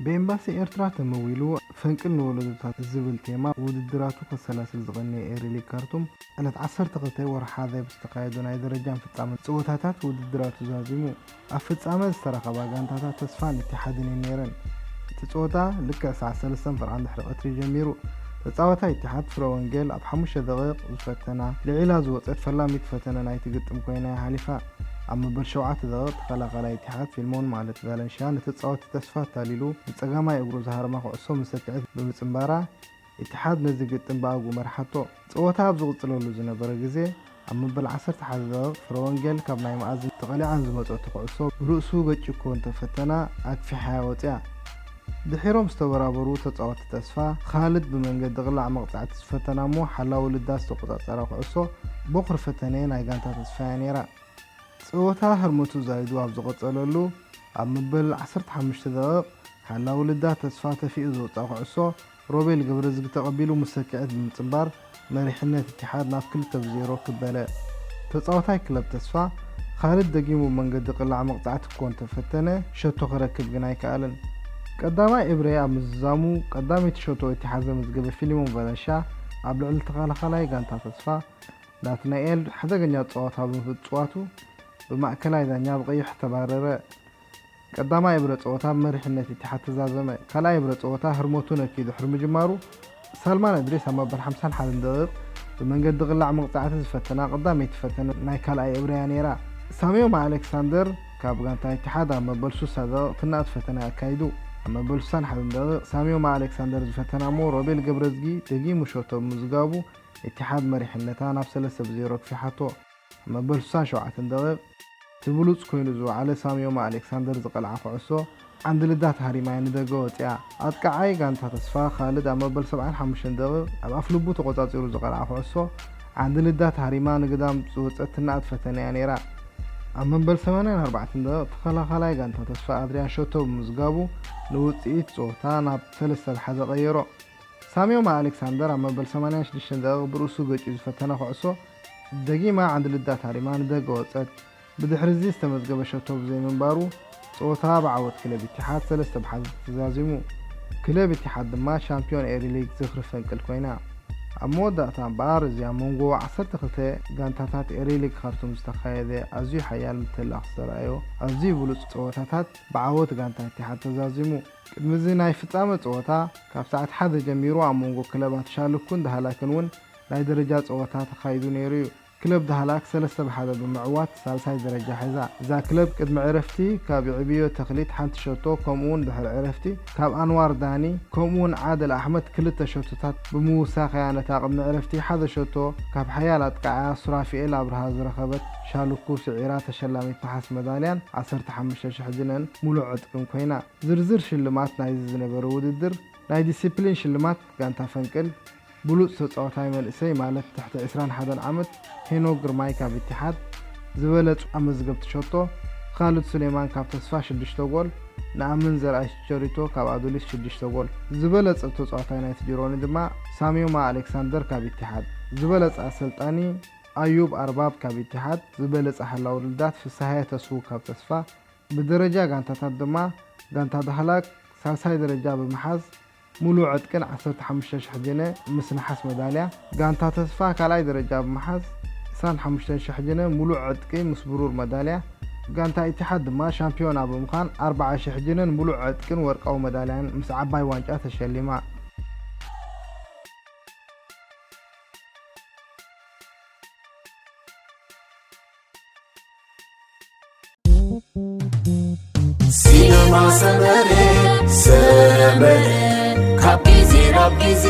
ብኤምባሲ ኤርትራ ተመዊሉ፣ ፈንቅል ንወለዶታት ዝብል ቴማ ውድድራቱ ከሰላስል ዝቐነየ ኤሪ ሊግ ካርቱም፣ ዕለት ዓሰርተ ክልተ ወርሒ ሓዘ ብዝተኻየዱ ናይ ደረጃን ፍጻመን ጸወታታት ውድድራቱ ዛዚሙ። ኣብ ፍጻመ ዝተረኸባ ጋንታታት ተስፋን ኢቲሓድን እየን ነይረን። እቲ ጸወታ ልክዕ ሰዓት ሰለስተ ፈረቓ ድሕሪ ቀትሪ ጀሚሩ። ተጻዋታይ ኢቲሓድ ፍረ ወንጌል ኣብ ሓሙሽተ ደቂቕ ዝፈተና፣ ልዒላ ዝወጸት ፈላሚት ፈተነ ናይቲ ግጥም ኮይና እያ ሓሊፋ። ኣብ መበል ሸውዓተ ደቂቕ ተኸላኻላይ ኢቲሓድ ፊልሞን ማለት ቫለንሽያ ንተጻወቲ ተስፋ ኣታሊሉ ብጸጋማይ እግሩ ዝሃረማ ኩዕሶ ምስ ሰክዐት ብምጽንባራ፣ ኢቲሓድ ነዚ ግጥም ብኣግኡ መርሓቶ። ጸወታ ኣብ ዝቕጽለሉ ዝነበረ ግዜ፣ ኣብ መበል ዓሰርተ ሓደ ደቂቕ ፍረ ወንጌል ካብ ናይ መኣዝን ተቐሊዓን ዝመጸቱ ኩዕሶ ብርእሱ ገጭኮ እንተፈተና ኣግፊሓያ ወጽያ። ድሒሮም ዝተበራበሩ ተጻወቲ ተስፋ፣ ኻልድ ብመንገዲ ቅላዕ መቕጻዕቲ ዝፈተና እሞ ሓላዊ ልዳት ዝተቆጻጸራ ኩዕሶ ቦኽሪ ፈተነ ናይ ጋንታ ተስፋ እያ ነይራ። ጸወታ ህርመቱ ዛይዱ ኣብ ዝቐጸለሉ፣ ኣብ መበል ዓሰርተ ሓሙሽተ ደቂቕ ሓላዊ ልዳት ተስፋ ተፊኡ ዝወጽኣ ኩዕሶ ሮቤል ገብረዝጊ ተቐቢሉ ምስ ሰክዐት ብምጽንባር መሪሕነት ኢቲሓድ ናብ ክልተ ብዜሮ ክበለ። ተጻዋታይ ክለብ ተስፋ ኻልድ ደጊሙ መንገዲ ቅላዕ መቕጻዕቲ እኮ እንተፈተነ ሸቶ ክረክብ ግን ኣይከኣለን። ቀዳማይ እብረ ኣብ ምዝዛሙ ቀዳመይቲ ሸቶ ኢቲሓድ ዘመዝገበ ፊሊሞን ቫለንሻ ኣብ ልዕሊ ተኸላኻላይ ጋንታ ተስፋ ናትናኤል ሓደገኛ ጸወታ ብምጽዋቱ ብማእከላይ ዳኛ ብቐይሕ ተባረረ። ቀዳማይ እብረ ጸወታ ብመሪሕነት ኢቲሓድ ተዛዘመ። ካልኣይ እብረ ጸወታ ህርመቱ ነኪ ድሕሪ ምጅማሩ፣ ሳልማን እድሪስ ኣብ መበል ሓምሳን ሓደን ደቂቕ ብመንገዲ ቅላዕ መቕጻዕቲ ዝፈተና ቀዳመይቲ ፈተነ ናይ ካልኣይ እብረያ ነይራ። ሳሚዮማ ኣሌክሳንደር ካብ ጋንታ ኢቲሓድ ኣብ መበል ሱሳ ደቂቕ ትናት ፈተነ ኣካይዱ። ኣብ መበል ሱሳን ሓደን ደቂቕ ሳሚዮማ ኣሌክሳንደር ዝፈተና እሞ ሮቤል ገብረዝጊ ደጊሙ ሸቶ ብምዝጋቡ ኢቲሓድ መሪሕነታ ናብ ሰለስተ ብዜሮ ኣግፊሓቶ። ኣብ መበል ሱሳን ሸውዓተን ደቂቕ እቲ ብሉጽ ኮይኑ ዝወዓለ ሳሚዮማ ኣሌክሳንደር ዝቐልዓ ኩዕሶ ዓንዲ ልዳት ሃሪማያ ንደገ ወጽያ። ኣጥቃዓይ ጋንታ ተስፋ ካልድ ኣብ መበል ሰብዓን ሓሙሽተን ደቂቕ ኣብ ኣፍልቡ ተቖጻጺሩ ዝቐልዓ ኩዕሶ ዓንዲ ልዳት ሃሪማ ንግዳም ዝወጸት ትናኣት ፈተነ እያ ነይራ። ኣብ መበል ሰማንያን ኣርባዕተን ደቂቕ ተኸላኻላይ ጋንታ ተስፋ ኣድርያን ሸቶ ብምዝጋቡ ንውጽኢት ጸወታ ናብ ሰለስተ ብሓደ ቀየሮ። ሳሚዮማ ኣሌክሳንደር ኣብ መበል ሰማንያን ሽዱሽተን ደቂቕ ብርእሱ ገጭ ዝፈተና ኩዕሶ ደጊማ ዓንዲ ልዳት ሃሪማ ንደገ ወጸት። ብድሕሪ እዚ ዝተመዝገበ ሸቶ ብዘይምንባሩ ጸወታ ብዓወት ክለብ ኢቲሓድ ሰለስተ ብሓደ ተዛዚሙ። ክለብ ኢቲሓድ ድማ ሻምፒዮን ኤሪ ሊግ ዝኽሪ ፈንቅል ኮይና። ኣብ መወዳእታ እምበኣር እዚ ኣብ መንጎ ዓሰርተ ክልተ ጋንታታት ኤሪ ሊግ ካርቱም ዝተኻየደ ኣዝዩ ሓያል ምትላኽ ዝተረኣዮ ኣዝዩ ብሉጽ ጸወታታት ብዓወት ጋንታ ኢቲሓድ ተዛዚሙ። ቅድሚ እዚ ናይ ፍጻመ ጸወታ ካብ ሰዓት ሓደ ጀሚሩ ኣብ መንጎ ክለባት ሻልኩን ዳህላክን እውን ናይ ደረጃ ጸወታ ተኻይዱ ነይሩ እዩ። ክለብ ዳህላክ ሰለስተ ብሓደ ብምዕዋት ሳልሳይ ደረጃ ሒዛ። እዛ ክለብ ቅድሚ ዕረፍቲ ካብ ይዕብዮ ተኽሊት ሓንቲ ሸቶ ከምኡ እውን ድሕሪ ዕረፍቲ ካብ ኣንዋር ዳኒ ከምኡ እውን ዓድል ኣሕመድ ክልተ ሸቶታት ብምውሳኽ እያ ነታ ቅድሚ ዕረፍቲ ሓደ ሸቶ ካብ ሓያል ኣጥቃዓያ ሱራፊኤል ኣብርሃ ዝረኸበት ሻልኩ ስዒራ ተሸላሚት ነሓስ መዳልያን ዓሰርተ ሓሙሽተ ሽሕ ጅነን ሙሉእ ዕጥቅን ኮይና። ዝርዝር ሽልማት ናይዚ ዝነበረ ውድድር ናይ ዲሲፕሊን ሽልማት ጋንታ ፈንቅል ብሉጽ ተጻዋታይ መንእሰይ ማለት ትሕቲ ዕስራን ሓደን ዓመት ሄኖክ ግርማይ ካብ ኢቲሓድ ዝበለጹ ኣመዝገብቲ ሸቶ፣ ኻልድ ሱሌማን ካብ ተስፋ ሽዱሽተ ጎል፣ ንኣምን ዘርኣይ ቸሪቶ ካብ ኣዱሊስ ሽዱሽተ ጎል። ዝበለጸ ተጻዋታይ ናይቲ ጅሮኒ ድማ ሳሚዮማ ኣሌክሳንደር ካብ ኢቲሓድ፣ ዝበለጸ ኣሰልጣኒ ኣዩብ ኣርባብ ካብ ኢቲሓድ፣ ዝበለጸ ሓላው ልዳት ፍስሃየ ተስፉ ካብ ተስፋ፣ ብደረጃ ጋንታታት ድማ ጋንታ ዳህላክ ሳልሳይ ደረጃ ብምሓዝ ሙሉእ ዕጥቅን ዓሰርተ ሓሙሽተ ሽሕ ጅነ ምስ ነሓስ መዳልያ፣ ጋንታ ተስፋ ካልኣይ ደረጃ ብምሓዝ ዕስራን ሓሙሽተን ሽሕ ጅነ ሙሉእ ዕጥቂ ምስ ብሩር መዳልያ፣ ጋንታ ኢቲሓድ ድማ ሻምፒዮና ብምዃን ኣርብዓ ሽሕ ጅነን ሙሉእ ዕጥቅን ወርቃዊ መዳልያን ምስ ዓባይ ዋንጫ ተሸሊማ። ሲነማ ሰመረ ሰመረ ካብ ግዜ ናብ ግዜ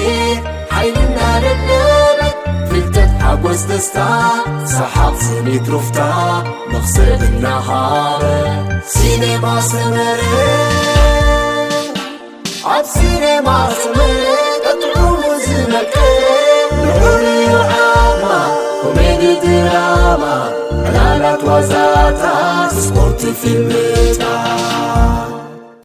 ሓይልና ደለበ ፍልጠት ሓጎስ ደስታ ሰሓቕ ስኒት ሩፍታ መኽሰብ እናሃበ ሲነማ ሰመረ ኣብ ሲነማ ሰመረ ቀጥዑሙ ዝመቀ ንዑር እዩ ዓማ ኮሜዲ ድራማ ዕላላት ዋዛታት ስፖርት ፊልምታት